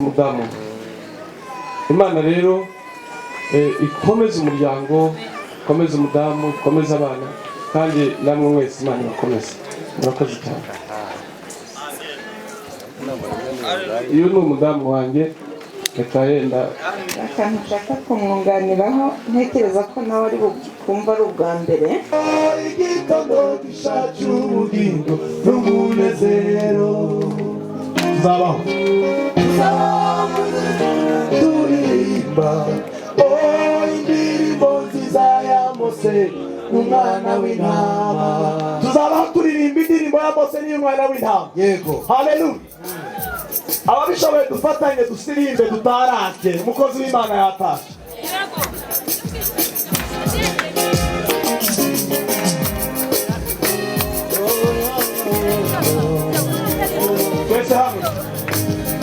Umudamu, Imana rero ikomeze umuryango, ikomeze umudamu, ikomeze abana, kandi namwe mwese Imana ibakomeze. Murakoze cyane. Uyu ni umudamu wanjye, reka yenda Akantu nshaka kumwunganiraho, ntekereza ko nawe ari bukumva ari ubwa mbere. Igitondo gishacu ubugingo n'umunezero, tuzabaho turirimba, oh, indirimbo nziza ya Mose n'umwana w'intama. Tuzabaho turirimba indirimbo ya Mose n'iy'umwana w'intama. Yego. Haleluya! Ababishoboye dufatanye dusirimbe, dutarake. Umukozi w'Imana yatashe. Twese hamwe: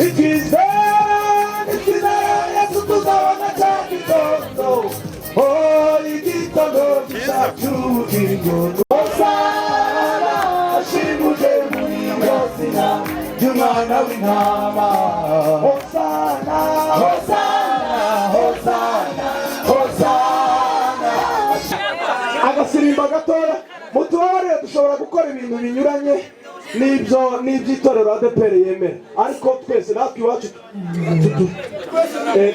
icyizere, icyizere, Yesu tuzabona cya gitondo, oh, igitondo gishacu ubugingo. Hosana, ashimuje muri iryo zina ry'umwana w'intama. Hosana, Hosana, Hosana, Hosana. Agasirimba gatoya, mutubabarire. Dushobora gukora ibintu binyuranye n'ibyo n'iby'itorero ADEPR yemera, ariko twese natwe iwacu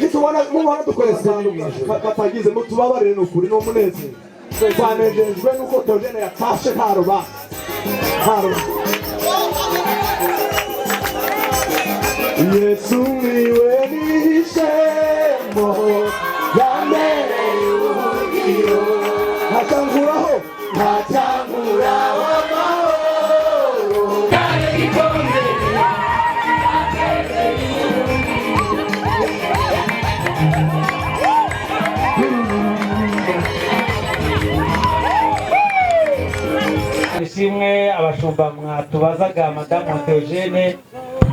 nitubona mubona dukoresha akantu katagize, mutubabarire. Ni ukuri ni umunezero, twanejejwe nuko Theogene yatashe nta rubanza, nta rubanza. Yesu niwe nihishemo, yambereye ubuhungiro, ntacyanguraho, ntacyanguraho amahoro. Ishimwe abashumba mwatubazaga, madamu Theogene,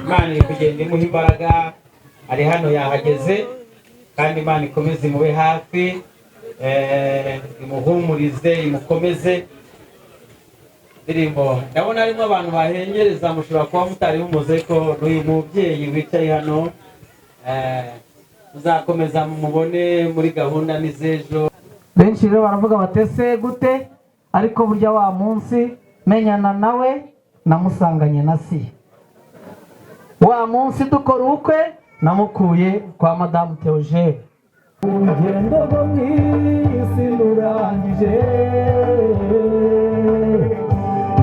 Imana iri kugenda imuha imbaraga, ari hano yahageze, kandi Imana ikomeze imube hafi, imuhumurize, imukomeze. Indirimbo, ndabona harimo abantu bahengereza, mushobora kuba mutari mumuze ko n'uyu mubyeyi wicaye hano, muzakomeza mumubone muri gahunda n'iz'ejo. Benshi rero baravuga batese gute, ariko burya wa munsi menyana nawe namusanganye na si wa munsi dukora ubukwe namukuye kwa madamu Theogene. Urugendo rwo mu isi rurangije,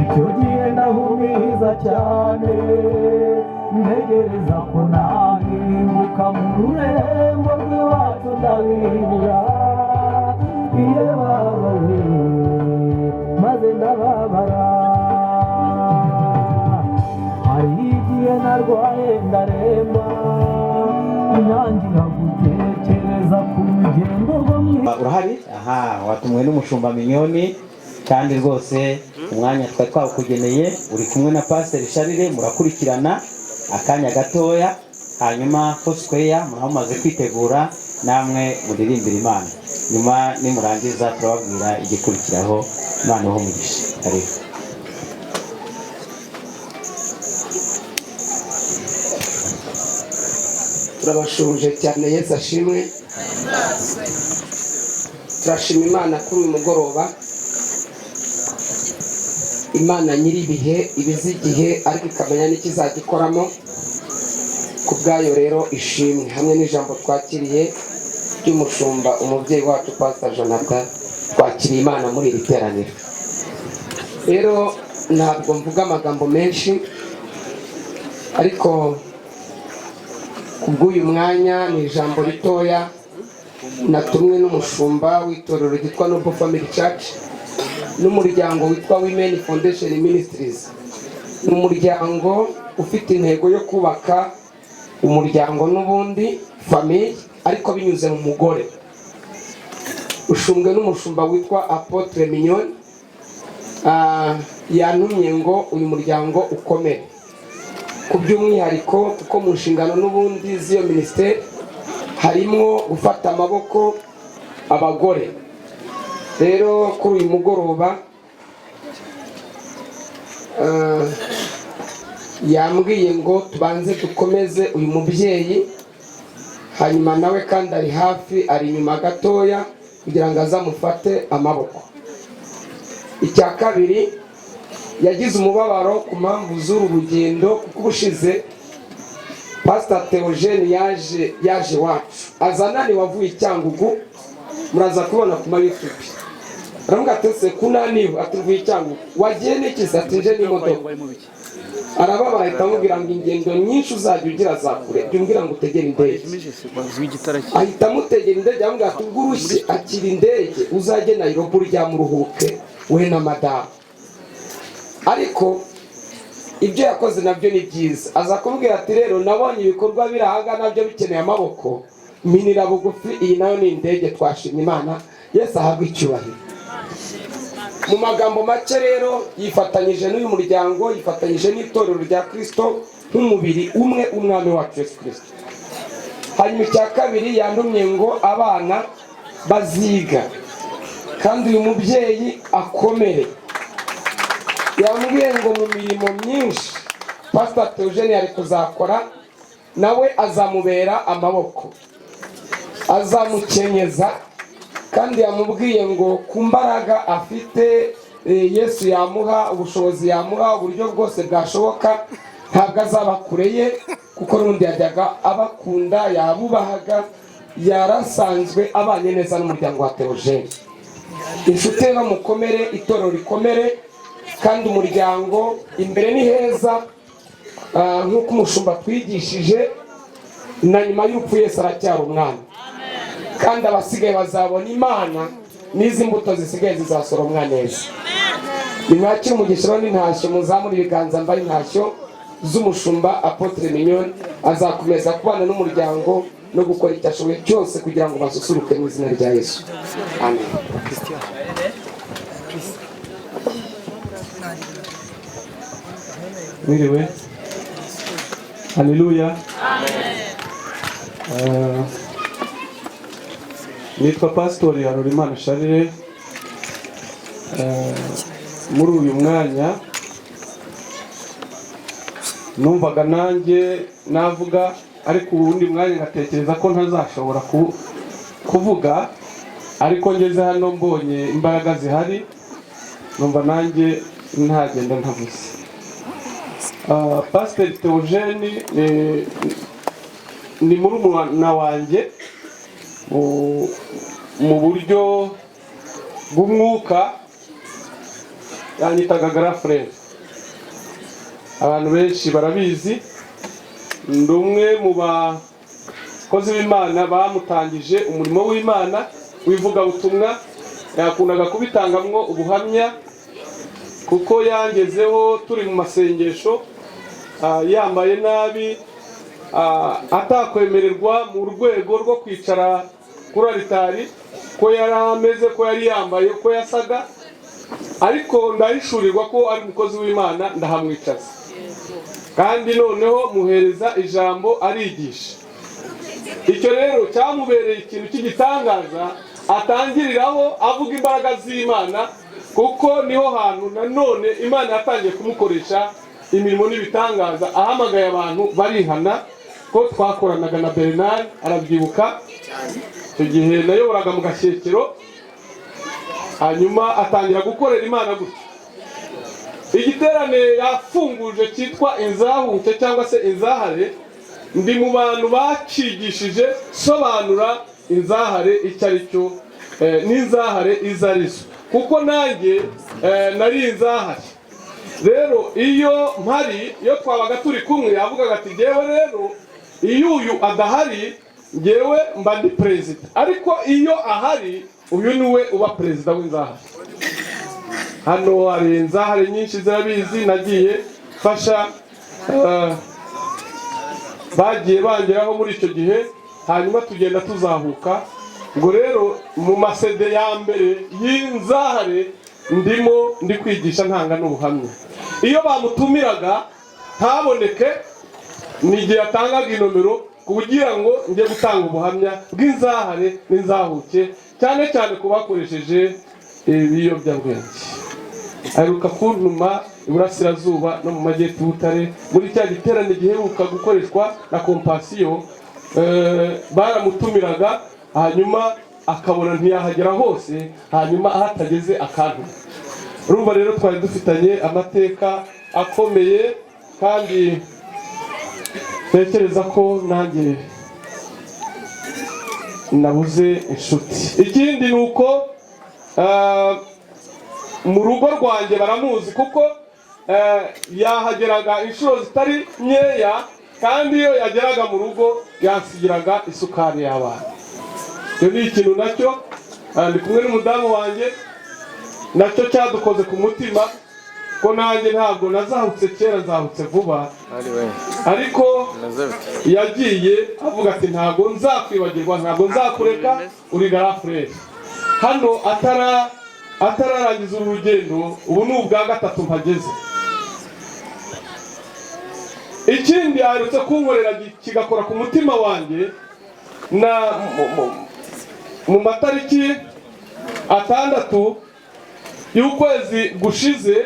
icyo gihe ndahumiriza cyane, ntegereza ko nahinguka mu rurembo rw'iwacu, ndabibura iyo babawe maze ndababara. Hari igihe narwaye ndaremba, ntangira gutekereza ku rugendo rwo mu Urahari aha, watumwe n'umushumba Minyoni, kandi rwose umwanya twari twawukugeneye. Uri kumwe na Pasiteri Sharire, murakurikirana akanya gatoya, hanyuma Foursquare muraba mumaze kwitegura, namwe muririmbira Imana. Nyuma nimurangiza turababwira igikurikiraho. Imana ibahe umugisha. Karibu. Turabashuhuje cyane, Yesu ashimwe. Turashima Imana kuri uyu mugoroba. Imana nyiri ibihe ibizi igihe, ariko ikamenya n'ikizagikoramo. Ku bwayo rero ishimwe, hamwe n'ijambo twakiriye ry'umushumba, umubyeyi wacu Pastor Jonathan. Twakiriye Imana muri iri teraniro. Rero ntabwo mvuga amagambo menshi, ariko kubw'uyu mwanya ni ijambo ritoya natumwe n'umushumba w'itorero ryitwa Noble Family Church n'umuryango witwa Women Foundation Ministries. Ni umuryango ufite intego yo kubaka umuryango n'ubundi famille, ariko binyuze mu mugore. Ushumbwe n'umushumba witwa Apotre Mignone. Yantumye ngo uyu muryango ukomere ku by'umwihariko, kuko mu nshingano n'ubundi z'iyo minisiteri harimo gufata amaboko abagore. Rero kuri uyu mugoroba Yambwiye ngo tubanze dukomeze uyu mubyeyi, hanyuma nawe kandi ari hafi, ari inyuma gatoya kugira ngo azamufate amaboko. Icya kabiri, yagize umubabaro ku mpamvu z'uru rugendo, kuko ubushize Pasita Theogene yaje iwacu aza ananiwe, avuye i Cyangugu. Muraza kubona ku ma YouTube. Aravuga ati: "Ese kunaniwe?" Ati: "Mvuye i Cyangugu." "Wagiye n'ikizi?" Ati: "Nje n'imodoka." Arababara, ahita amubwira ngo: "Ingendo nyinshi uzajya ugira za kure, jya umbwira ngo utegere indege." Ahita amutegera indege, aramubwira ati: "Ubwo urushye, akira indege, uzajye Nairobi uryame uruhuke we na madamu." Ariko ibyo yakoze nabyo ni byiza. Aza kumubwira ati: "Rero nabonye ibikorwa biri ahangaha nabyo bikeneye amaboko, minira bugufi, iyi nayo ni indege." Twashimye Imana, Yesu ahabwe icyubahiro. Mu magambo make rero, yifatanyije n'uyu muryango, yifatanyije n'itorero rya Kirisito nk'umubiri umwe, umwami wacu Yesu Kirisito. Hanyuma icya kabiri, yantumye ngo abana baziga kandi uyu mubyeyi akomere. Yambwiye ngo mu mirimo myinshi Pasita Theogene yari kuzakora, nawe azamubera amaboko, azamukenyeza. Kandi yamubwiye ngo ku mbaraga afite, Yesu yamuha ubushobozi, yamuha uburyo bwose bwashoboka, ntabwo azaba kure ye, kuko n'ubundi yajyaga abakunda, yabubahaga, yarasanzwe abanye neza n'umuryango wa Theogene. Inshuti rero, mukomere, itorero rikomere, kandi umuryango imbere ni heza. Nk'uko umushumba twigishije, na nyuma y'urupfu Yesu aracyari umwana, kandi abasigaye bazabona Imana, n'izi mbuto zisigaye zizasoromwa neza. Nimwakire umugisha rero n'intashyo, muzamure ibiganza mbaye intashyo z'umushumba Apôtre Mignone. Azakomeza kubana n'umuryango no gukora icyo ashoboye cyose kugira ngo basusuruke mu izina rya Yesu. Amen. Mwiriwe, haleluya. Nitwa Pasitori Harorimana Sharire. Muri uyu mwanya numvaga nanjye navuga, ariko uwundi mwanya ngatekereza ko ntazashobora kuvuga, ariko ngeze hano mbonye imbaraga zihari, numva nanjye ntagenda ntavuze. Pasiteri Theogene ni murumuna wanjye mu buryo bw'umwuka, yanyitaga grand frère, abantu benshi barabizi. Ndi umwe mu bakozi b'Imana bamutangije umurimo w'Imana w'ivugabutumwa. Yakundaga kubitangamwo ubuhamya, kuko yangezeho turi mu masengesho, yambaye nabi, atakwemererwa mu rwego rwo kwicara kuri aritari, ko yari ameze, ko yari yambaye, ko yasaga, ariko ndahishurirwa ko ari umukozi w'Imana, ndahamwicaza, kandi noneho muhereza ijambo arigisha. Icyo rero cyamubereye ikintu cy'igitangaza, atangiriraho avuga imbaraga z'Imana, kuko niho hantu nanone Imana yatangiye kumukoresha imirimo n'ibitangaza, ahamagaye abantu barihana. Ko twakoranaga na Bernard arabyibuka, icyo gihe nayoboraga mu Gashyekero, hanyuma atangira gukorera Imana gutyo. Igiterane yafunguje cyitwa Inzahuke cyangwa se Inzahare, ndi mu bantu bacigishije, sobanura inzahare icyo ari cyo, n'inzahare izo ari zo, kuko nanjye nari inzahare. Rero iyo mpari, iyo twabaga turi kumwe, yavugaga ati: "Ngewe rero iyo uyu adahari, ngewe mba ndi perezida, ariko iyo ahari uyu niwe uba perezida w'inzahare." Hano hari inzahare nyinshi zirabizi, nagiye mfasha, bagiye bangeraho muri icyo gihe, hanyuma tugenda tuzahuka. Ngo rero mu ma CD ya mbere y'inzahare ndimo ndi kwigisha, ntanga n'ubuhamya. Iyo bamutumiraga ntaboneke, ni igihe yatangaga inomero kugira ngo njye gutanga ubuhamya bw'inzahare n'inzahuke, cyane cyane ku bakoresheje ibiyobyabwenge. Aheruka kuntuma iburasirazuba no mu majyepfo y'Ubutare muri cya giterane giheruka gukoreshwa na Compassion. Baramutumiraga, hanyuma akabona ntiyahagera hose, hanyuma aho atageze akantuma. Urumva rero twari dufitanye amateka akomeye, kandi ntekereza ko nanjye nabuze inshuti. Ikindi ni uko mu rugo rwanjye baramuzi, kuko yahageraga inshuro zitari nkeya, kandi iyo yageraga mu rugo yansigiraga isukari y'abana. Icyo ni ikintu nacyo, ndi kumwe n'umudamu wanjye, nacyo cyadukoze ku mutima, ko nanjye ntabwo nazahutse kera, nzahutse vuba, ariko yagiye avuga ati: "Ntabwo nzakwibagirwa, ntabwo nzakureka, uri grand frère." Hano atararangiza uru rugendo, ubu ni ubwa gatatu mpageze. Ikindi aherutse kunkorera kigakora ku mutima wanjye, na mu matariki 6 y'ukwezi gushize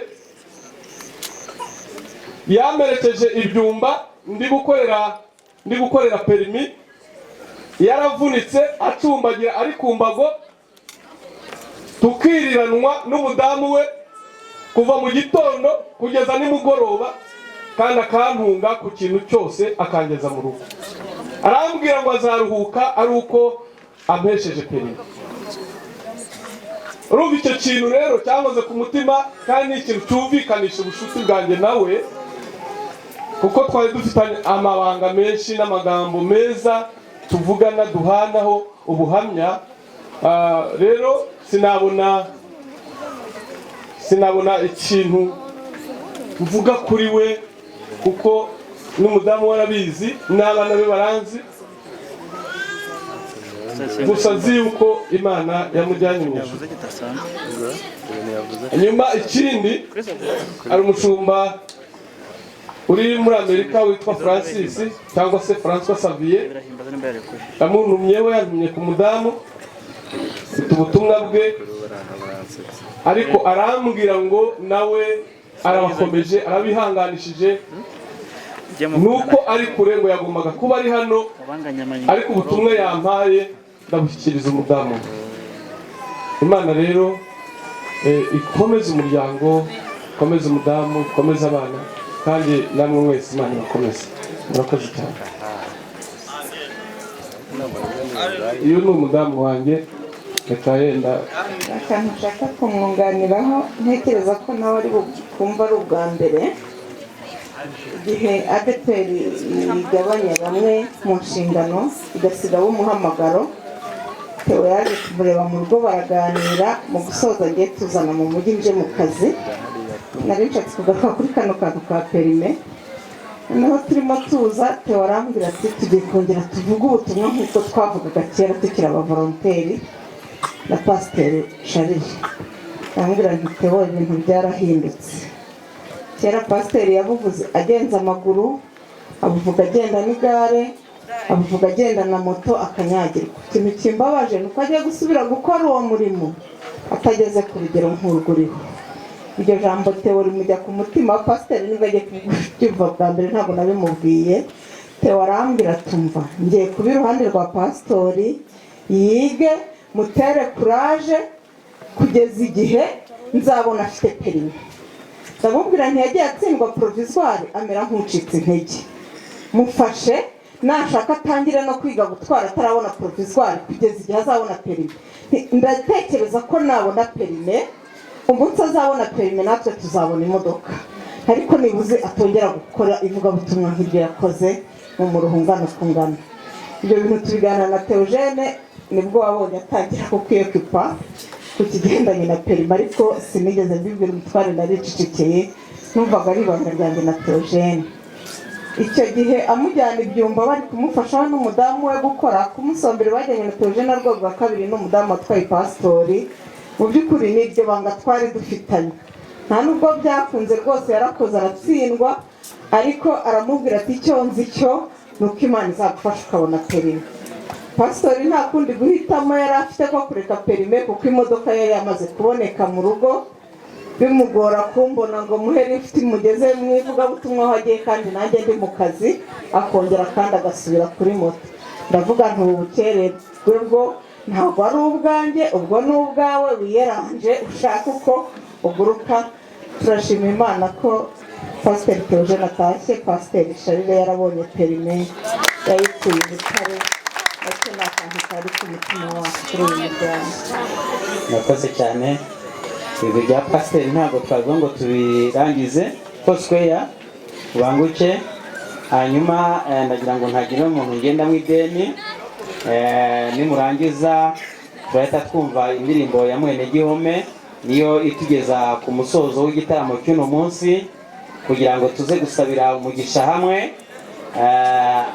yamerekeje ibyumba ndi gukorera permis. Yaravunitse acumbagira ari ku mbago, tukiriranwa n'umudamu we kuva mu gitondo kugeza nimugoroba, kandi akantunga ku kintu cyose akangeza mu rugo. Arambwira ngo azaruhuka ari uko ampesheje permis. Urumva icyo kintu rero cyankoze ku mutima, kandi ni ikintu cyumvikanisha ubucuti bwanjye nawe, kuko twari dufitanye amabanga menshi n'amagambo meza tuvugana, duhanaho ubuhamya. Rero sinabona ikintu mvuga kuri we, kuko n'umudamu we arabizi, n'abana be baranzi. Gusa nzi yuko Imana yamujyanye mu ijuru. Nyuma ikindi, hari umushumba uri muri Amerika witwa Francis cyangwa se Francois Xavier, yamuntumye, we yantumye ku mudamu, mfite ubutumwa bwe, ariko arambwira ngo nawe arabakomeje, arabihanganishije, nuko ari kure, ngo yagombaga kuba ari hano, ariko ubutumwa yampaye ndabushyikiriza umudamu we. Imana rero ikomeze umuryango, ikomeze umudamu, ikomeze abana, kandi namwe mwese Imana ibakomeze. Murakoze cyane. Uyu ni umudamu wanjye, reka yenda Akantu nshaka kumwunganiraho, ntekereza ko nawe ari kumva ari ubwa mbere, igihe ADEPR igabanya bamwe mu nshingano igasiga umuhamagaro, Theo yaje kumureba mu rugo baraganira. Mu gusoza ngiye tuzana mu mujyi nje mu kazi, nari nshatse kugaruka kuri kano kantu ka permis. Noneho turimo tuza, Theo arambwira ati: "Tugiye kongera tuvuge ubutumwa nk'uko twavugaga kera tukiri abavolonteri na Pasiteri Sharire." Arambwira nti: "Theo, ibintu byarahindutse. Kera pasiteri yabuvuze agenza amaguru, abuvuga agenda n'igare, abuvuga agenda na moto, akanyagirwa. Ikintu kimbabaje ni uko agiye gusubira gukora uwo murimo atageze ku rugero nk'urwo uriho." Iryo jambo Theo rimujya ku mutima. Pasiteri nibwo agiye kubyumva bwa mbere, ntabwo nabimubwiye. Theo arambwira, atumva ngiye kuba iruhande rwa pasitori, yige, mutere courage kugeza igihe nzabona afite permis. Ndamubwira ntiyagiye atsindwa provisoire amera nk'ucitse intege. Mufashe, nashaka atangire no kwiga gutwara atarabona provisoire, kugeza igihe azabona permis. Ndatekereza ko nabona permis, umunsi azabona permis natwe tuzabona imodoka, ariko nibuze atongera gukora ivugabutumwa nk'ibyo yakoze mu muruho ungana uko ungana." Ibyo bintu tubiganira na Theogene, nibwo wabonye atangira kukwiyokipa ku kigendanye na permis, ariko sinigeze mbibwira umutware, naricecekeye, numvaga ari ibanga ryanjye na Theogene. Icyo gihe amujyana ibyumba bari kumufasha we n'umudamu we gukora, ku munsi wa mbere bajyanye na Theogene rwego rwa kabiri n'umudamu watwaye pasitori. Mu by'ukuri ni iryo banga twari dufitanye. Nta nubwo byakunze rwose, yarakoze aratsindwa, ariko aramubwira ati: "Icyo nzi cyo ni uko Imana izagufasha ukabona permis." Pasitori nta kundi guhitamo yari afite ko kureka permis, kuko imodoka yari yamaze kuboneka mu rugo. Bimugora kumbona ngo muhe lifuti mugeze mu ivugabutumwa aho agiye, kandi nanjye ndi mu kazi, akongera kandi agasubira kuri moto. Ndavuga nti ubu bukererwe bwo ntabwo ari ubwanjye, ubwo ni ubwawe, wiyeranje ushaka uko uguruka. Turashima Imana ko Pasiteri Theogene atashye. Pasiteri Sharire yarabonye permis, yayikuye i Butare. Ariko ni akantu kari ku mutima wacu kuri uyu muryango. Murakoze cyane. Ibigwi bya pasiteri ntabwo twavuga ngo tubirangize. Fosquare ubanguke. Hanyuma ndagira ngo ntagire umuntu ngenda mu ideni. Nimurangiza turahita twumva indirimbo ya Mwene Gihome, niyo itugeza ku musozo w'igitaramo cy'uno munsi, kugira ngo tuze gusabira umugisha hamwe.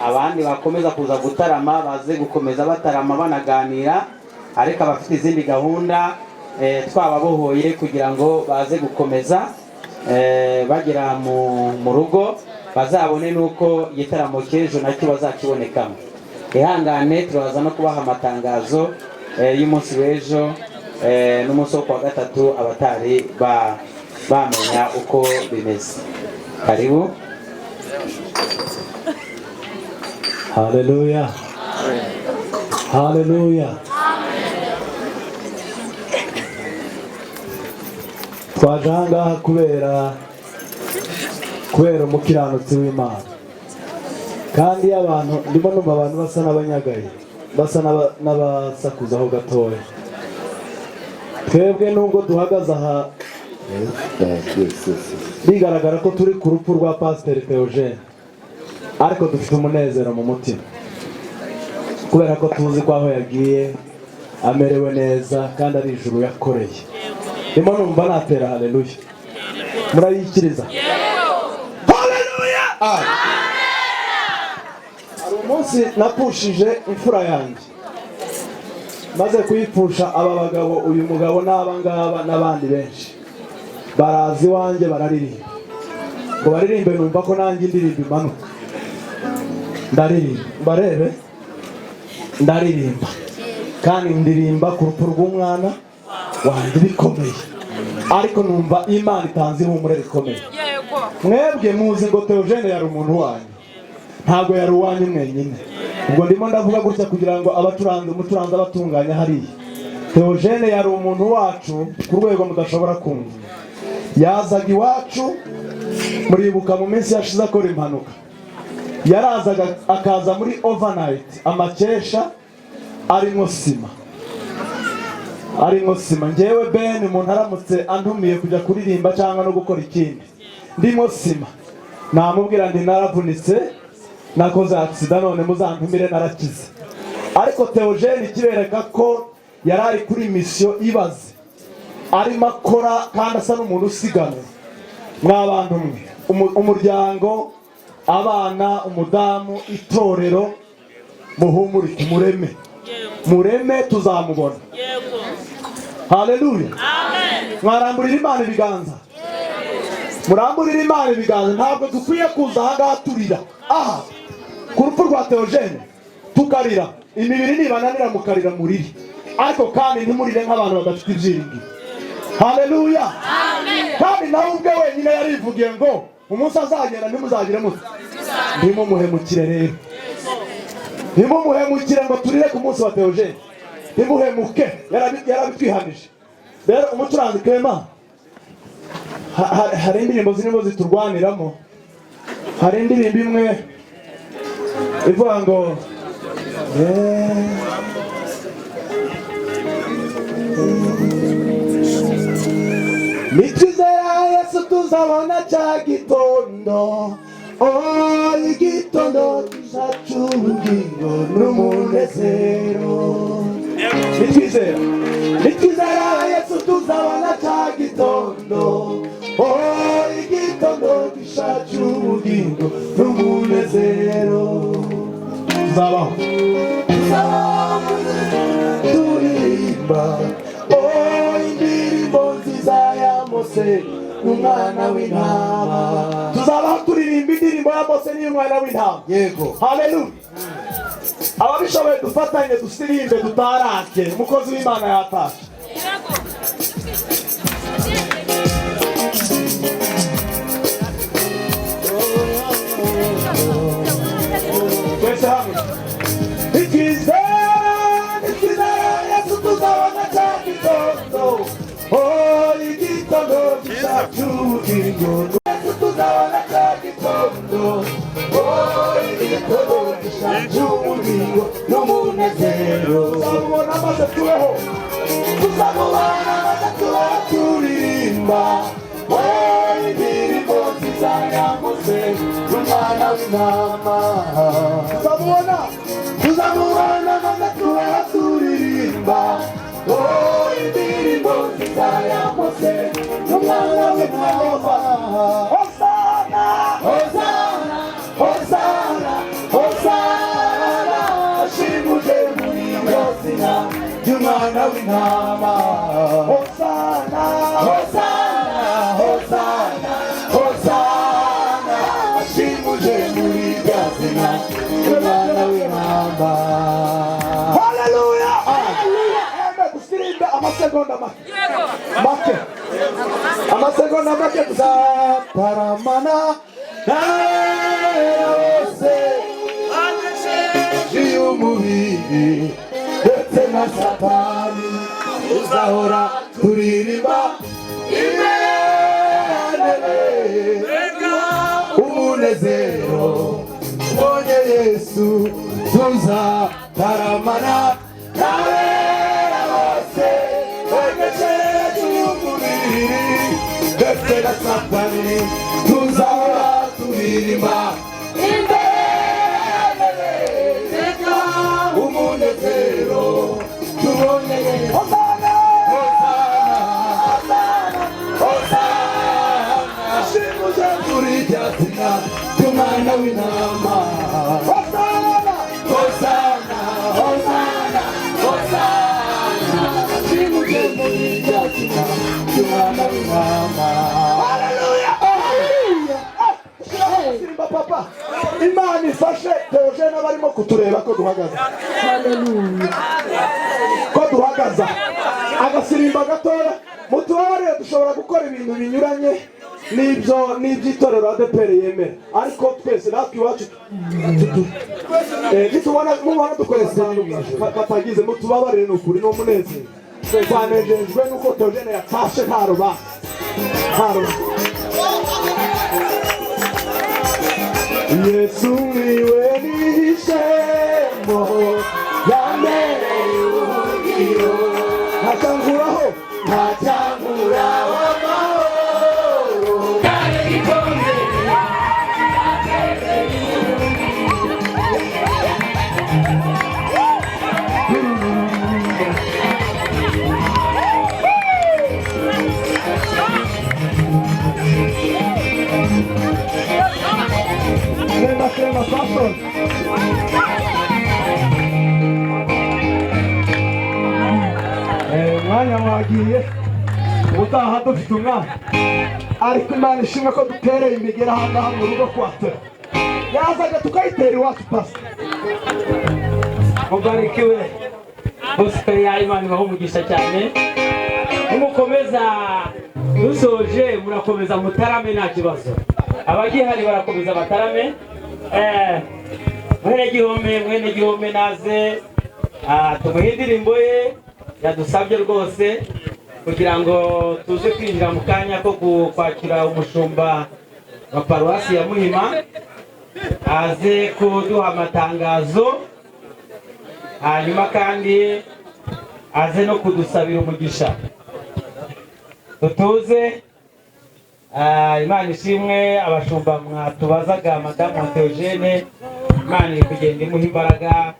Abandi bakomeza kuza gutarama baze gukomeza batarama banaganira, ariko abafite izindi gahunda twababohoye kugira ngo baze gukomeza bagera mu rugo, bazabone n'uko igitaramo cy'ejo nacyo bazakibonekamo. Ihangane, turaza no kubaha amatangazo y'umunsi w'ejo n'umunsi wo kuwa gatatu, abatari bamenya uko bimeze. Karibu. Haleluya, haleluya! Twaje ahangaha kubera umukiranutsi w'Imana. Kandi iyo abantu ndimo numva abantu basa n'abanyagaye, basa n'abasakuzaho gatoya. Twebwe nubwo duhagaze aha bigaragara ko turi ku rupfu rwa Pasiteri Theogene, ariko dufite umunezero mu mutima kubera ko tuzi ko aho yagiye amerewe neza kandi ari ijuru yakoreye. Ndimo numva natera haleluya. Murayikiriza haleluya? Hari umunsi napfushije imfura yanjye. Maze kuyipfusha, aba bagabo, uyu mugabo n'aba ngaba n'abandi benshi, baraza iwanjye bararirimba. Ngo baririmbe, numva ko nanjye indirimbo imanuka, ndaririmba. Barebe, ndaririmba kandi ndirimba ku rupfu rw'umwana wanjye bikomeye, ariko numva Imana itanze ihumure rikomeye. Mwebwe muzi ngo Theogene yari umuntu wanyu, ntabwo yari uwanyu mwenyine. Ubwo ndimo ndavuga gutya kugira ngo abacuranzi, umucuranzi abatunganya hariya. Theogene yari umuntu wacu ku rwego mudashobora kumva. Yazaga iwacu, muribuka mu minsi yashize akora impanuka, yarazaga akaza muri overnight, amakesha arimo sima, arimo sima. Ngewe Ben, umuntu aramutse antumiye kujya kuririmba cyangwa no gukora ikindi ndimo sima, namubwira ndi naravunitse, nakoze accident, none muzantumire narakize. Ariko Theogene, ikibereka ko yari ari kuri mission, ibaze arimo akora kandi asa n'umuntu usiganwa. Mwa bantu mwe, umuryango, abana, umudamu, itorero, muhumurike, mureme, mureme, tuzamubona. Haleluya! Mwaramburira Imana ibiganza, muramburira Imana ibiganza. Ntabwo dukwiye kuza ahangaha turira aha ku rupfu rwa Theogene tukarira. Imibiri nibananira mukarira, muriri, ariko kandi ntimurire nk'abantu badafite ibyiringiro. Haleluya! Kandi nawe ubwe wenyine yarivugiye ngo umunsi azagenda ntimuzagire muti ntimumuhemukire. Rero ntimumuhemukire ngo turire ku munsi wa Theogene, ntimuhemuke. Yarabitwihanije. Rero umucuranzi Clement, hari indirimbo zirimo ziturwaniramo. Hari indirimbo imwe ivuga ngo "Nitwizera Yesu tuzabona cya gitondo, oh, igitondo cyacu, ubugingo n'umunezero." Nitwizera, nitwizera Yesu tuzabona cya gitondo, oh, igitondo gishacu ubugingo n'umunezero. Tuzabaho, tuzabaho turirimba, oh, indirimbo nziza ya Mose n'umwana w'intama. Tuzabaho turirimba indirimbo ya Mose n'iy'umwana w'intama. Yego. Haleluya! Ababishoboye dufatanye dusirimbe, dutarake. Umukozi w'Imana yatashe. Ubugingo tuzabona cya gitondo, igitondo gishaje ubugingo n'umunezero. Tuzamubona maze tubeho, tuzamubona maze tubeho turirimba indirimbo nziza ya Mose n'umwana w'intama. Tuzamubona, tuzamubona maze tubeho turirimba indirimbo nziza ya Mose n'umwana w'intama. Hosana, Hosana, Hosana, Hosana, ashimuje muri iryo zina ry'umwana w'intama. Hosana, Hosana, Hosana, Hosana, ashimuje muri iryo zina ry'umwana w'intama. Haleluya! Haleluya! Gusirimba amasegonda make make, amasegonda make tuzataramana n'abera bose y'umubiri ndetse na Satani, tuzahora turirimba imbere umunezero ubonye Yesu, tuzataramana n'abera bose banesheje umubiri ndetse na Satani, tuzahora turirimba imbere umunezero tubonye Yesu. Hosana, Hosana, Hosana, ashimuje muri iryo zina ry'umwana w'intama. Hosana, Hosana, Hosana, Hosana, ashimuje muri iryo zina ry'umwana w'intama. Haleluya! Haleluya! Simba papa, Imana ifashe Theogene barimo kutureba ko duhagaze. Ko duhagaza agasirimba gatoya, mutubabarire dushobora gukora ibintu binyuranye n'ibyo n'iby'itorero ADEPR yemera, ariko twese natwe iwacu nitubona mubona dukoresha batagize, mutubabarire, ni ukuri ni umunezero. Twanejejwe nuko Theogene yatashe nta rubanza, nta rubanza. Yesu niwe nihishemo yambereye ubuhungiro, ntacyanguraho, ntacyanguraho amahoro. Crema, crema, pastor. Umwanya wagiye, ubutaha dufite umwanya, ariko Imana ishimwe ko dutereye imigera aha ngaha mu rugo kwa Teo, yazaga tukayitera iwacu pastor. Mubarikiwe gospel ya Imana ibahe umugisha cyane. Nimukomeza dusoje murakomeza mutarame nta kibazo, abagihari barakomeza batarame. Mwene Gihome, mwene Gihome naze tumuhe indirimbo ye yadusabye rwose, kugira ngo tuze kwinjira mu kanya ko kwakira umushumba wa paruwasi ya Muhima, aze kuduha amatangazo, hanyuma kandi aze no kudusabira umugisha. Tutuze. Imana ishimwe abashumba mwatubazaga madamu Theogene, Imana iri kugenda imuha imbaraga,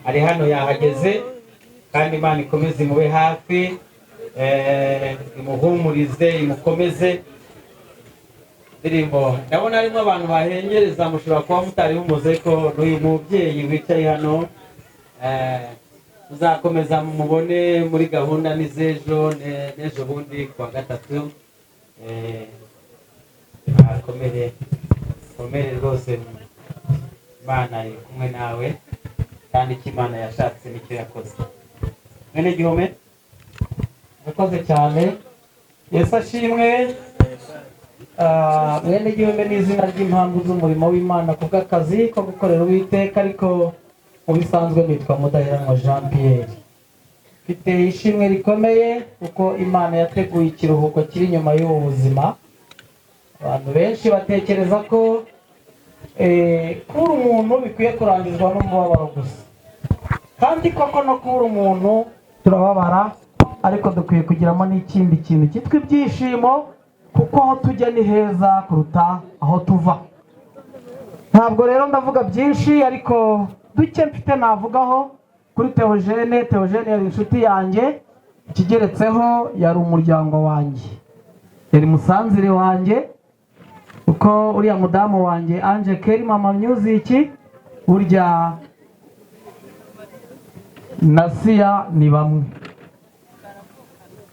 ari hano yahageze, kandi Imana ikomeze imube hafi, imuhumurize, imukomeze. Indirimbo ndabona harimo abantu bahengereza, mushobora kuba mutari mumuze ko n'uyu mubyeyi wicaye hano, muzakomeza mumubone muri gahunda n'izejo n'ejo bundi kuwa gatatu. Akomere, komere rwose, Imana iri kumwe nawe, kandi icyo Imana yashatse nicyo yakoze. Mwene Gihome, Murakoze cyane. Yesu ashimwe. Mwene Gihome ni izina ry'impamvu z'umurimo w'Imana kubw'akazi ko gukorera Uwiteka, ariko mu bisanzwe nitwa Mudaheranwa Jean Pierre. Mfite ishimwe rikomeye kuko Imana yateguye ikiruhuko kiri inyuma y'ubu buzima. Abantu benshi batekereza ko kubura umuntu bikwiye kurangizwa n'umubabaro gusa, kandi koko no kubura umuntu turababara, ariko dukwiye kugiramo n'ikindi kintu cyitwa ibyishimo, kuko aho tujya ni heza kuruta aho tuva. Ntabwo rero ndavuga byinshi, ariko duke mfite navugaho kuri Theogene. Theogene yari inshuti yanjye, ikigeretseho yari umuryango wanjye, yari musanzire wanjye, kuko uriya mudamu wanjye Ange Kelly Mama Music burya na Siya ni bamwe.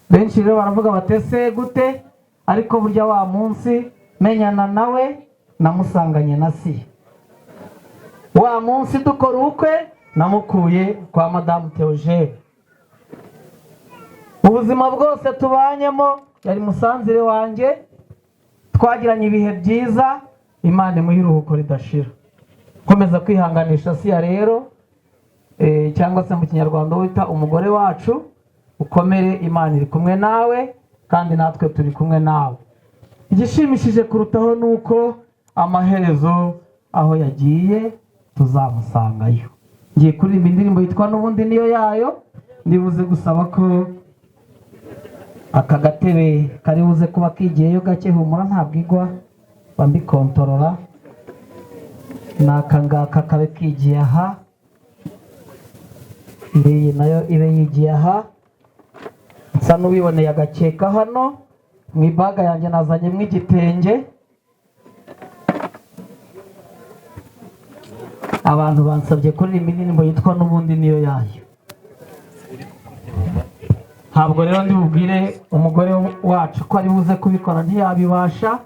Benshi rero baravuga batese gute, ariko burya wa munsi menyana nawe namusanganye na Siya, wa munsi dukora ubukwe namukuye kwa madamu Theogene. Ubuzima bwose tubanyemo yari musanzire wanjye, twagiranye ibihe byiza. Imana imuhe iruhuko ridashira. Komeza kwihanganisha Siya rero, cyangwa se mu Kinyarwanda wita umugore wacu, ukomere, Imana iri kumwe nawe kandi natwe turi kumwe nawe. Igishimishije kurutaho ni uko amaherezo aho yagiye tuzamusangayo. Ngiye kuririmba indirimbo yitwa n'ubundi niyo yayo. Ndibuze gusaba ko aka gatebe kari buze kuba kigiyeyo gake, humura ntabwo igwa, bambikontorora n'aka ngaka kabe kigiye aha, iyi nayo ibe yigiye aha. Nsa n'uwiboneye agakeka hano mu ibaga yanjye nazanyemo igitenge. Abantu bansabye kuririmba indirimbo yitwa n'ubundi niyo yayo. Ntabwo rero ndi bubwire umugore wacu ko ari buze kubikora, ntiyabibasha,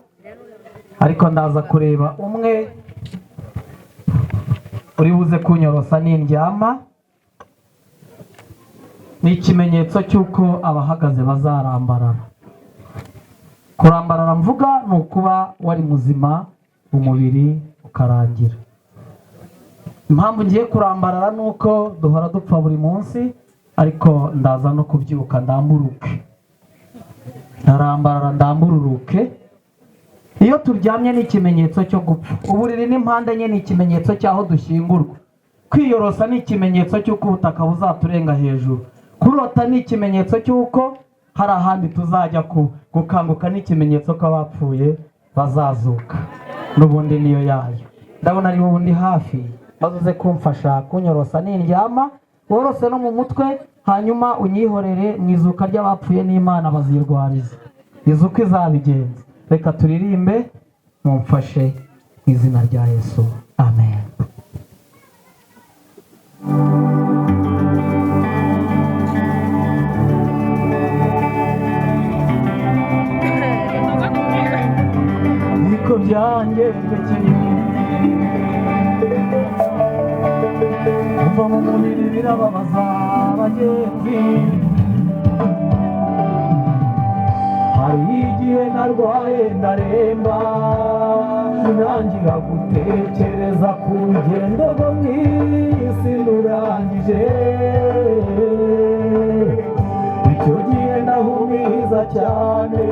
ariko ndaza kureba umwe uri buze kunyorosa nindyama. Ni ikimenyetso cy'uko abahagaze bazarambarara. Kurambarara mvuga ni ukuba wari muzima umubiri ukarangira. Impamvu ngiye kurambarara ni uko duhora dupfa buri munsi, ariko ndaza no kubyuka ndamburuke, ndarambarara ndambururuke. Iyo turyamye ni ikimenyetso cyo gupfa. Uburiri n'impande enye ni ikimenyetso cy'aho dushyingurwa. Kwiyorosa ni ikimenyetso cy'uko ubutaka buzaturenga hejuru. Kurota ni ikimenyetso cy'uko hari ahandi tuzajya kuba. Gukanguka ni ikimenyetso ko abapfuye bazazuka. N'ubundi niyo yayo. Ndabona ari wowe undi hafi, maze uze kumfasha kunyorosa nindyama, worose no mu mutwe, hanyuma unyihorere mu izuka ry'abapfuye n'Imana bazirwariza. Izuka izabigenza. Reka turirimbe, mumfashe mu izina rya Yesu, amen. Niko byangendekeye, kuva mu mubiri birababaza bagenzi. Hari igihe narwaye ndaremba, ntangira gutekereza ku rugendo rwo mu isi rurangije. Icyo gihe ndahumiriza cyane,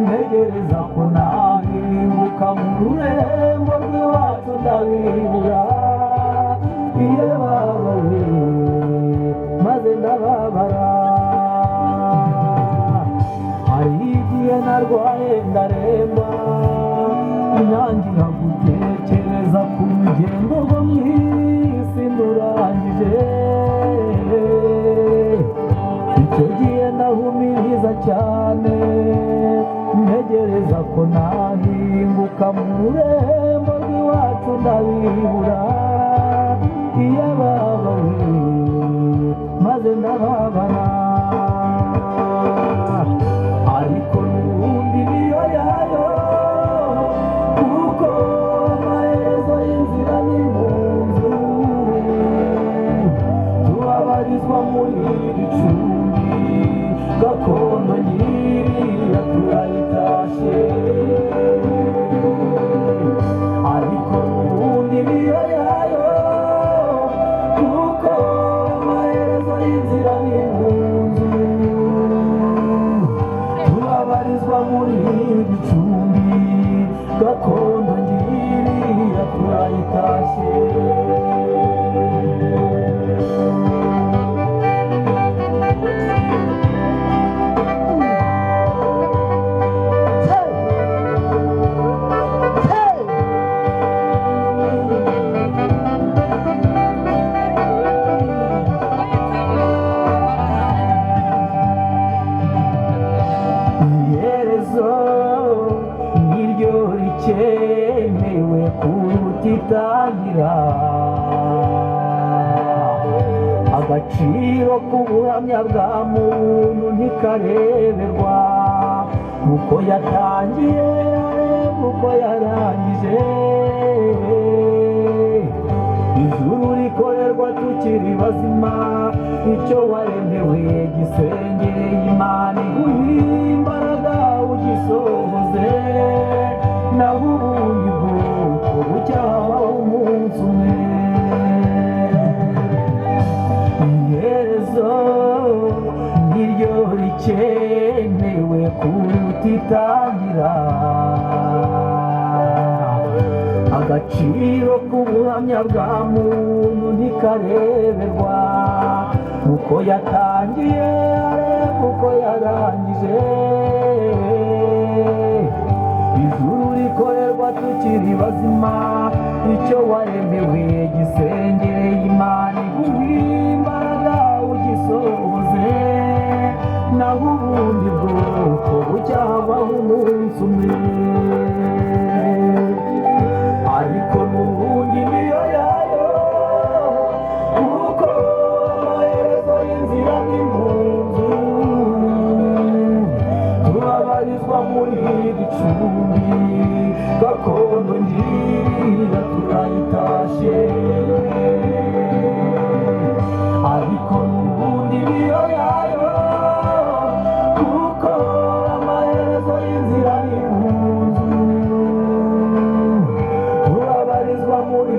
ntegereza ko nahinguka mu rurembo rw'iwacu ndabibura. Iyo babawe maze ndababara. Hari igihe narwaye ndaremba, ntangira gutekereza ku rugendo rwo mu isi ndurangije. Icyo gihe ndahumiriza cyane, ntegereza ko nahinguka mu rurembo rw'iwacu ndabibura. Iyo babawe maze ndababara, ariko n'ubundi niyo yayo, kuko amaherezo y'inzira ni mu nzu. Tubabarizwa muri iri cumbi, gakondo nyiriya turayitashe. Ariko n'ubundi niyo yayo, kuko amaherezo y'inzira ni mu nzu. Tubabarizwa muri iri cumbi, Gakondo ngiriya turayitashye. Iherezo niryo rikenewe kuruta itangira. Agaciro k'ubuhamya bwa muntu ntikareberwa uko yatangiye, uko yarangije. Ijuru rikorerwa tukiri bazima, icyo waremewe gisengereye Imana iguhe imbaraga ugisohoze. Naho ubundi bwoko bucyabaho umunsi umwe. Iherezo niryo rikenewe kuruta itangira. Agaciro k'ubuhamya bwa muntu ntikareberwa uko yatangiye, uko yarangije. Ijuru rikorerwa tukiri bazima, icyo waremewe gisengereye Imana iguhe imbaraga ugisohoze. Naho ubundi bwoko bucyabaho umunsi umwe. Ariko n'ubundi niyo yayo, kuko amaherezo y'inzira ni mu nzu. Turabarizwa muri gicumbi, gakondo ngiriya turayitashye. Ariko n'ubundi niyo yayo, kuko amaherezo y'inzira ni mu nzu. Turabarizwa muri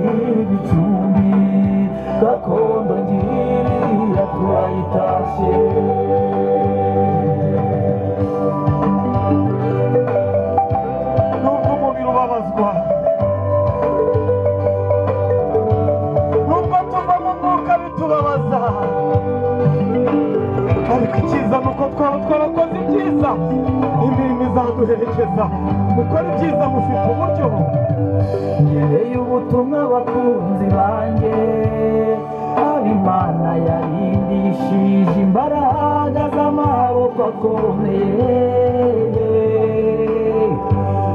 gicumbi, gakondo ngiriya turayitashye. Nubwo umubiri ubabazwa, nubwo tuva mu mwuka bitubabaza, ariko icyiza ni uko twaba twarakoze ibyiza, imirimo izaduherekeza. Mukora ibyiza mufite uburyo. Ngereye ubutumwa bakunzi banjye, Abimana yarindishije imbaraga z'amaboko akomeye.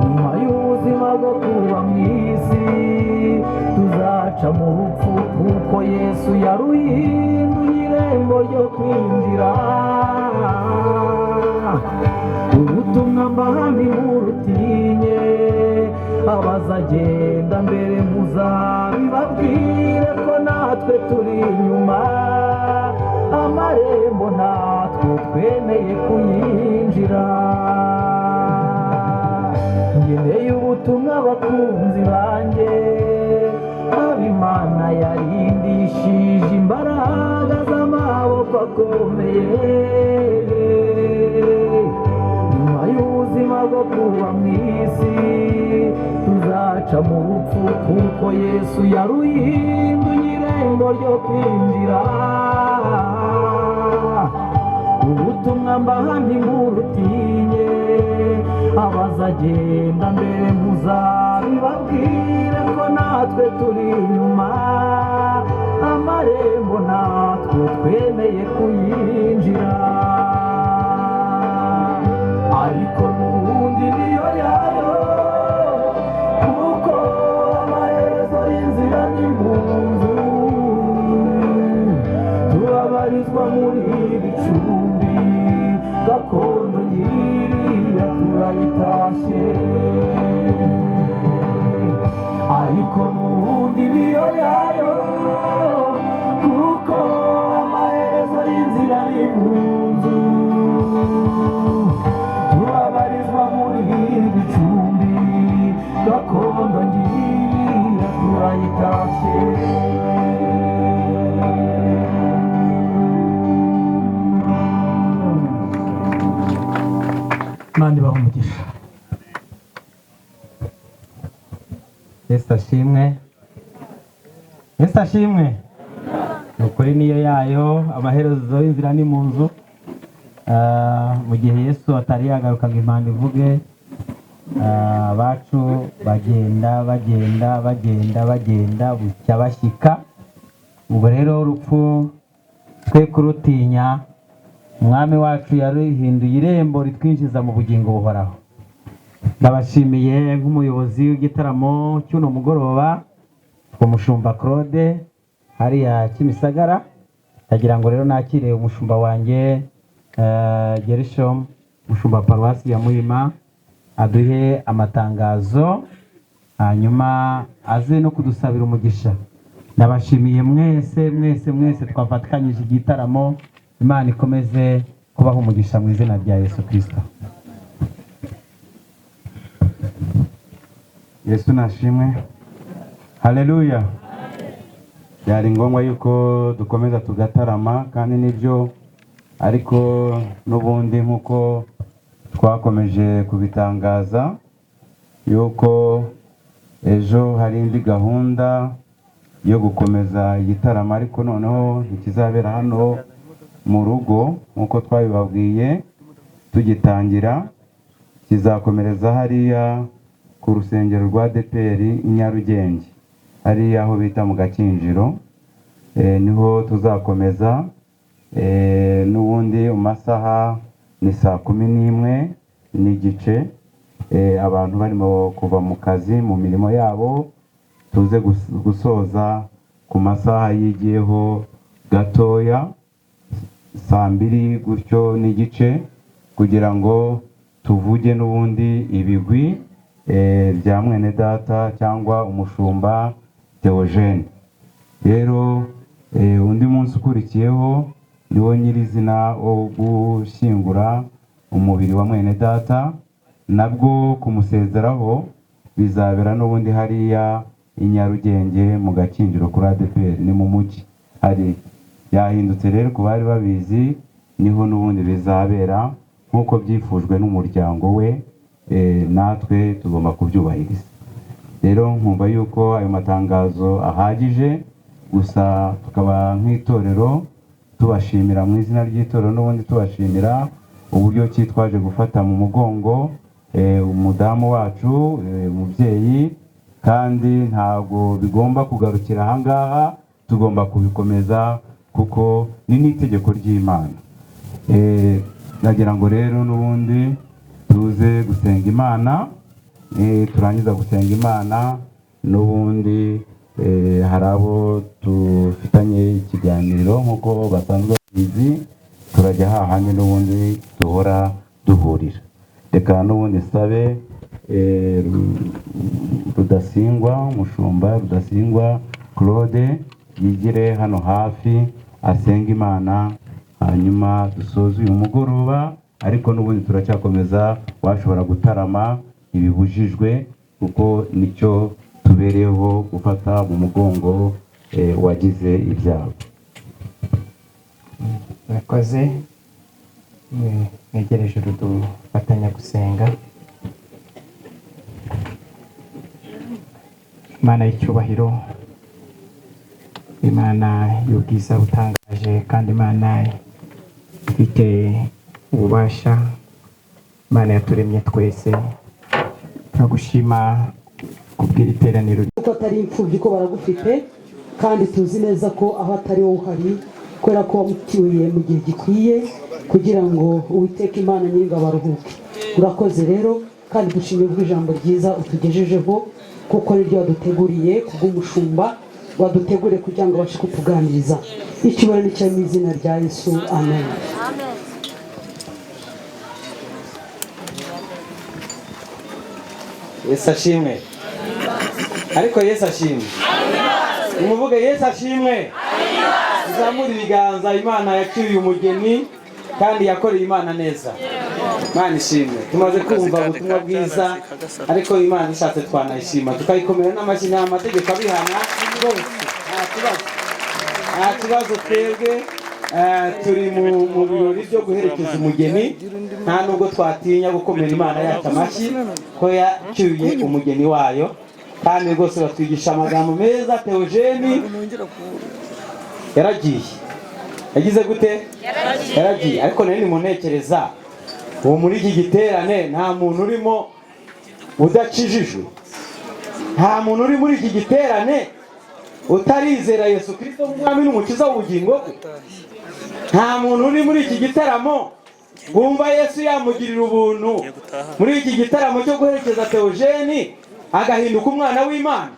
Nyuma y'ubuzima bwo kuba mu isi, tuzaca mu rupfu, kuko Yesu yaruhinduye irembo ryo kwinjira. Ubutumwa mbaha ntimurutinye, abazagenda mbere muzabibabwire ko natwe turi inyuma, amarembo natwe twemeye kuyinjira. Ngeneye ubutumwa bakunzi banjye, Abimana yarindishije imbaraga z'amaboko akomeye. Nyuma y'ubuzima bwo kuba mu isi, tuzaca mu rupfu, kuko Yesu yaruhinduye irembo ryo kwinjira. Ubutumwa mbaha ntimurutinye, abazagenda mbere muzabibabwire ko natwe turi inyuma, amarembo natwe twemeye kuyinjira. Ariko n'ubundi niyo yayo, kuko amaherezo y'inzira ni mu nzu. Turabarizwa muri bicumbi, gakondo ngiriya turayitashye. Ariko n'ubundi niyo yayo, kuko amaherezo y'inzira ni mu nzu. Turabarizwa muri bicumbi, gakondo ngiriya turayitashye. Imana ibahe umugisha. Yesu ashimwe, Yesu ashimwe. Ni ukuri niyo yayo, amaherezo y'inzira ni mu nzu. Mu gihe Yesu atari yagaruka ngo impanda ivuge, abacu bagenda bagenda bagenda bagenda bucya bashyika. Ubwo rero urupfu twe kurutinya, Umwami wacu yaruhinduye irembo ritwinjiza mu bugingo buhoraho. Ndabashimiye nk'umuyobozi w'igitaramo cy'uno mugoroba, umushumba Claude hariya Kimisagara. Ndagira ngo rero nakire umushumba wanjye Gerishom, umushumba paruwasi ya Muhima, aduhe amatangazo, hanyuma aze no kudusabira umugisha. Ndabashimiye mwese mwese mwese twafatikanyije igitaramo. Imana ikomeze kubaha umugisha mu izina rya Yesu Kristo. Yesu nashimwe, haleluya. Byari ngombwa yuko dukomeza tugatarama, kandi nibyo, ariko n'ubundi nk'uko twakomeje kubitangaza yuko ejo hari indi gahunda yo gukomeza igitaramo, ariko noneho ntikizabera hano mu rugo nk'uko twabibabwiye tugitangira, kizakomereza hariya ku rusengero rwa ADEPR i Nyarugenge, hariya aho bita mu Gakinjiro. Niho tuzakomeza, n'ubundi mu masaha ni 11:30, abantu barimo kuva mu kazi mu mirimo yabo, tuze gusoza ku masaha yigiyeho gatoya 2:30 gutyo n'igice, kugira ngo tuvuge n'ubundi ibigwi bya mwene data cyangwa umushumba Theogene. Rero undi munsi ukurikiyeho niwo nyirizina wo gushyingura umubiri wa mwene data, nabwo kumusezeraho bizabera n'ubundi hariya i Nyarugenge mu Gakinjiro kuri ADEPR, ni mu mujyi hari yahindutse. Rero ku bari babizi niho n'ubundi bizabera nk'uko byifujwe n'umuryango we, natwe tugomba kubyubahiriza. Rero nkumva yuko ayo matangazo ahagije, gusa tukaba nk'itorero tubashimira mu izina ry'itorero, n'ubundi tubashimira uburyo cyitwaje gufata mu mugongo umudamu wacu, umubyeyi, kandi ntabwo bigomba kugarukira ahangaha, tugomba kubikomeza kuko ni n'itegeko ry'Imana. Nagira ngo rero n'ubundi tuze gusenga Imana, turangiza gusenga Imana n'ubundi hari abo dufitanye ikiganiro nk'uko basanzwe babizi, turajya hahandi n'ubundi duhora duhurira. Reka n'ubundi sabe Rudasingwa, umushumba Rudasingwa Claude, yigire hano hafi asenga Imana, hanyuma dusoze uyu mugoroba. Ariko n'ubundi turacyakomeza, washobora gutarama ibibujijwe kuko nicyo tubereyeho, gufata mu mugongo wagize ibyago. Murakoze, mwegereje dufatanya gusenga. Imana y'icyubahiro, Imana y'ubwiza butangaje, kandi Imana ifite ububasha, Imana yaturemye twese, turagushima kubw'iri teraniro. Kuko atari imfubyi ko baragufite, kandi tuzi neza ko aho atari wowe uhari, kubera ko wamucyuye mu gihe gikwiye kugira ngo Uwiteka Imana Nyiringabo aruhuke. Urakoze rero, kandi dushimiye ijambo ryiza utugejejeho, kuko niryo waduteguriye kubw'umushumba waduteguriye kugira ngo abashe kutuganiriza. Icyubahiro ni cyawe mu izina rya Yesu, amen. Yesu ashimwe. Ariko Yesu ashimwe. Umuvuge Yesu ashimwe. Uzamure ibiganza. Imana yacyuye umugeni kandi yakoreye Imana neza. Imana ishimwe. Tumaze kumva ubutumwa bwiza, ariko Imana ishatse twanayishima tukayikomera n'amashyi. Nta mategeko abihana rwose, nta kibazo, nta kibazo. Twebwe turi mu birori byo guherekeza umugeni, nta nubwo twatinya gukomera Imana yacu amashyi ko yacyuye umugeni wayo. Kandi rwose batwigisha amagambo meza. Theogene yaragiye, yagize gute? Yaragiye. Ariko nari nimunekereza ubu muri iki giterane nta muntu urimo udakijijwe, nta muntu uri muri iki giterane utarizera Yesu Kirisito nk'umwami n'umukiza w'ubugingo bwe, nta muntu uri muri iki gitaramo wumva Yesu yamugirira ubuntu muri iki gitaramo cyo guherekeza Theogene agahinduka umwana w'Imana,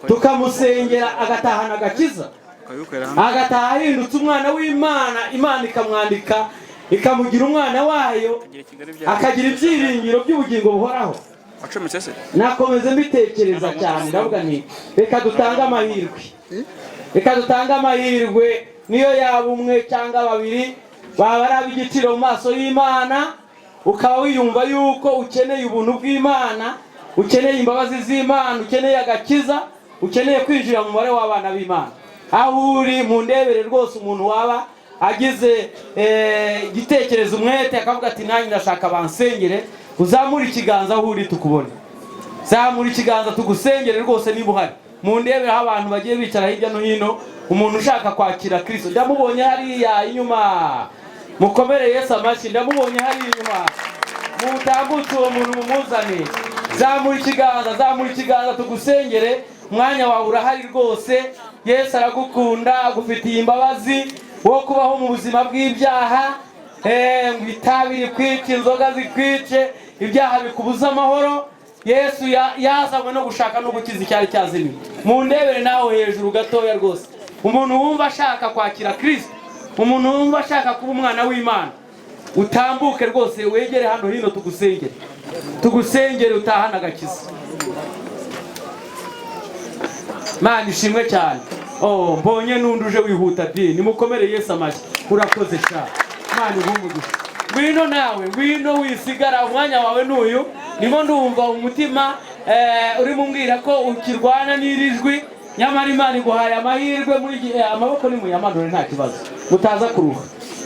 tukamusengera agatahana agakiza, agataha ahindutse umwana w'Imana, Imana ikamwandika ikamugira umwana wayo, akagira ibyiringiro by'ubugingo buhoraho. Nakomeze mbitekereza cyane, ndavuga nti reka dutange amahirwe, reka dutange amahirwe, niyo yaba umwe cyangwa babiri baba ari ab'igiciro mu maso y'Imana, ukaba wiyumva yuko ukeneye ubuntu bw'Imana, ukeneye imbabazi z'Imana, ukeneye agakiza, ukeneye kwinjira mu mubare w'abana b'Imana. Aho uri mu ndebere rwose, umuntu waba agize igitekerezo, umwete, akavuga ati nanjye ndashaka bansengere, uzamure ikiganza aho uri tukubone, zamura ikiganza tugusengere rwose niba uhari. Mu ndebere aho abantu bagiye bicara hirya no hino, umuntu ushaka kwakira Kristo ndamubonye hariya inyuma, mukomere Yesu amashyi, ndamubonye hariya inyuma, mutambutse uwo muntu mumuzane. Zamura ikiganza, zamura ikiganza tugusengere, umwanya wawe urahari rwose. Yesu aragukunda, agufitiye imbabazi wo kubaho mu buzima bw'ibyaha, ngo itabi rikwice, inzoga zikwice, ibyaha bikubuza amahoro. Yesu yazanywe no gushaka no gukiza icyari cyazimiye. Mu ndebere nawe hejuru gatoya rwose, umuntu wumva ashaka kwakira Kristo, umuntu wumva ashaka kuba umwana w'Imana, utambuke rwose wegere hano hino tugusengere, tugusengere utahana agakiza. Mana ishimwe cyane. Oh, mbonye n'undi uje wihuta di, nimukomere Yesu amashyi. Urakoze cyane, Mana iguhe. Ngwino nawe, ngwino wisigara, umwanya wawe n'uyu. Nimo ndumva umutima urimo umbwira ko ukirwana n'iri jwi, nyamara Imana iguhaye amahirwe muri amaboko ni muyamanure nta kibazo, mutaza kuruha.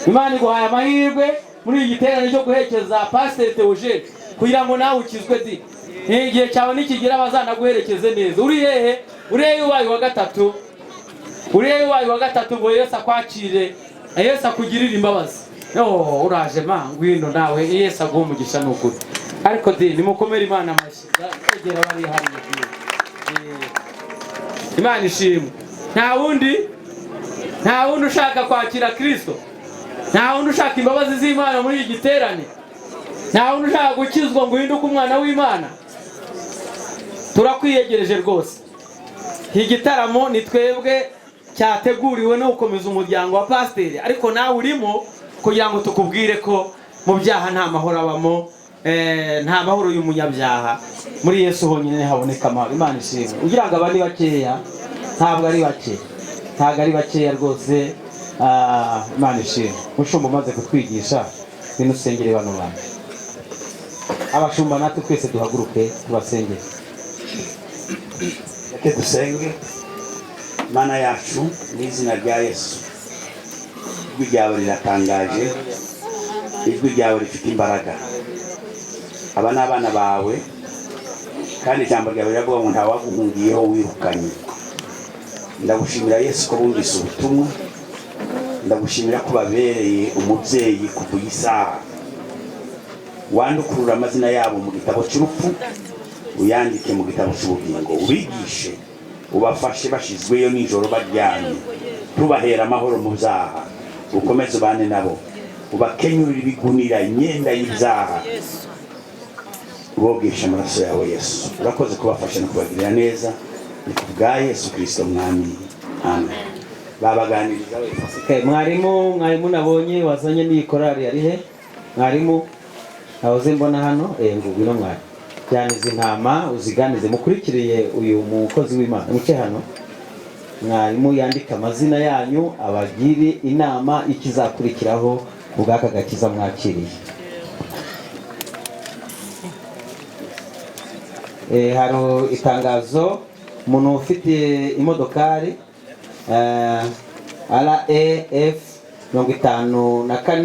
Imana iguhaye amahirwe muri iki giterane cyo guherekeza Pasiteri Theogene kugira ngo nawe ukizwe di. Igihe cyawe nikigera bazanaguherekeze neza. Uri hehe? Uri hehe ubaye wa gatatu? Uri hehe ubaye wa gatatu ngo Yesu akwakire, Yesu akugirire imbabazi? Yo, uraje ma, ngwino nawe, Yesu aguhe umugisha n'ukuri. Ariko di nimukomere Imana amashyi, egera bari hariya. Imana ishimwe. Nta wundi, nta wundi ushaka kwakira Kristo, nta wundi ushaka imbabazi z'Imana muri iki giterane, nta wundi ushaka gukizwa ngo uhinduke umwana w'Imana. Turakwiyegereje rwose. Iki gitaramo ni twebwe cyateguriwe no gukomeza umuryango wa pasiteri, ariko nawe urimo kugira ngo tukubwire ko mu byaha nta mahoro abamo, nta mahoro y'umunyabyaha. Muri Yesu honyine haboneka amahoro. Imana ishimwe. Ugira ngo aba ni bakeya, ntabwo ari bake, ntabwo ari bakeya rwose. Imana ishimwe. Mushumba umaze kutwigisha, ngwino usengere bano bantu. Abashumba natwe twese duhaguruke tubasengere. Reka dusenge. Mana yacu, mu izina rya Yesu, ijwi ryawe riratangaje, ijwi ryawe rifite imbaraga. Aba ni abana bawe, kandi ijambo ryawe riravuga ngo ntawaguhungiyeho wirukanye. Ndagushimira Yesu ko bumvise ubutumwa, ndagushimira ko babereye umubyeyi kuva iyi saha. Wandukurura amazina yabo mu gitabo cy'urupfu, uyandike mu gitabo cy'ubugingo, ubigishe, ubafashe bashizweyo nijoro baryamye, tubahera amahoro mu byaha, ukomeze ubane nabo, ubakenyurire ibigunira, imyenda y'ibyaha, ubogeshe amaraso yawe Yesu. Urakoze kubafasha no kubagirira neza, ni ku bwa Yesu Kristo Mwami, amen. Babaganiriza wese. Mwarimu, mwarimu nabonye wazanye n'iyi korali yari he? Mwarimu nahoze mbona hano, ngwino mwari. Jyana izi ntama uziganize, mukurikiriye uyu mukozi w'Imana. Muce hano. Mwarimu yandika amazina yanyu, abagire inama ikizakurikiraho ubwaka gakiza mwakiriye. Hari itangazo, umuntu ufite imodokari RAF 54